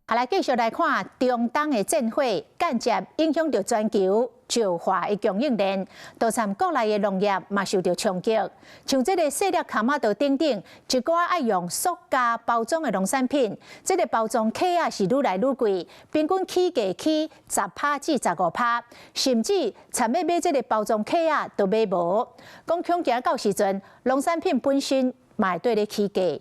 好，來繼續來看中東的戰火，間接影響著全球石化的供應鏈，導致國內的農業嘛受著衝擊。像這個細粒跤仔脯等等，一寡愛用塑膠包裝的農產品，這個包裝起仔是愈來愈貴，平均起價起10趴至15趴，甚至差欲買這個包裝起仔都買無。講恐驚到時陣，農產品本身嘛會綴咧起價。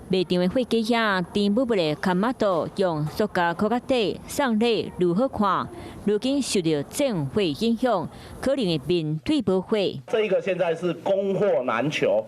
賣場的貨架遐，甜母母的跤仔脯用塑膠殼仔底送禮愈好看。如今受著戰火影響，可能會面對無貨。這一個現在是供貨難求，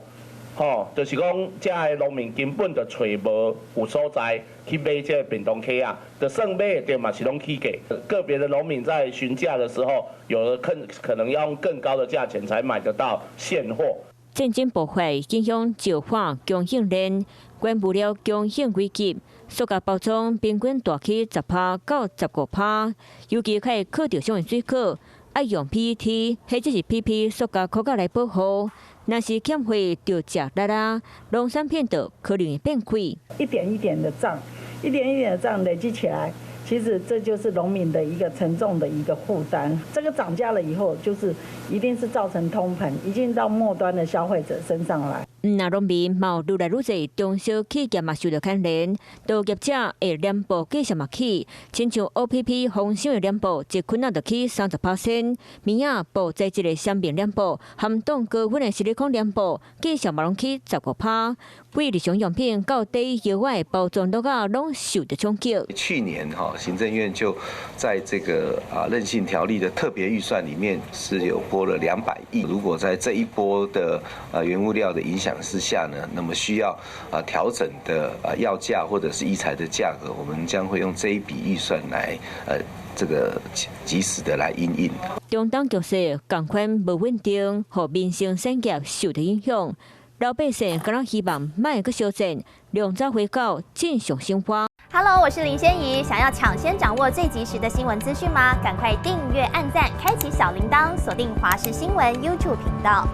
吼，就是講遮的農民根本就揣無有所在去買這個便當起仔，就算買著嘛是攏起價。個別的農民在詢價的時候，有的可能要用更高的價錢才買得到現貨。戰爭爆發影響石化供應鏈，原物料供應危機，塑膠包裝平均大起10趴到15趴，尤其較會囥著傷的水果，愛用 PET 或者是 PP 塑膠殼仔來保護，若是欠貨就食力啦，農產品就可能會變貴。一點一點的漲，一點一點的漲累積起來，其實這就是農民的一個沉重的一個負擔。這個漲價了以後，就是一定是造成通膨，已經到末端的消費者身上來。毋但農民嘛有愈來愈濟中小企業嘛受著牽連，農業者的臉部價數嘛起，親像 OPP 封箱的臉布，一捆仔就起30%，棉仔布材質的雙面臉布，含凍高溫的矽利康臉布，價數嘛攏起15趴。對日常用品到底藥的包裝盒仔攏受著衝擊。去年哈，行政院就在這個韌性條例的特別預算裡面是有撥了200億。如果在這一波的原物料的影響之下呢，那麼需要調整的藥價或者是醫材的價格，我們將會用這一筆預算來這個及時的來因應。中東局勢仝款無穩定，予民生產業受著影響。老百姓敢若希望莫閣相戰，量早回到正常生活。 Hello，我是林仙怡，想要搶先掌握最及時的新聞資訊嗎？趕快訂閱、按讚、開啟小鈴鐺，鎖定華視新聞 YouTube 頻道。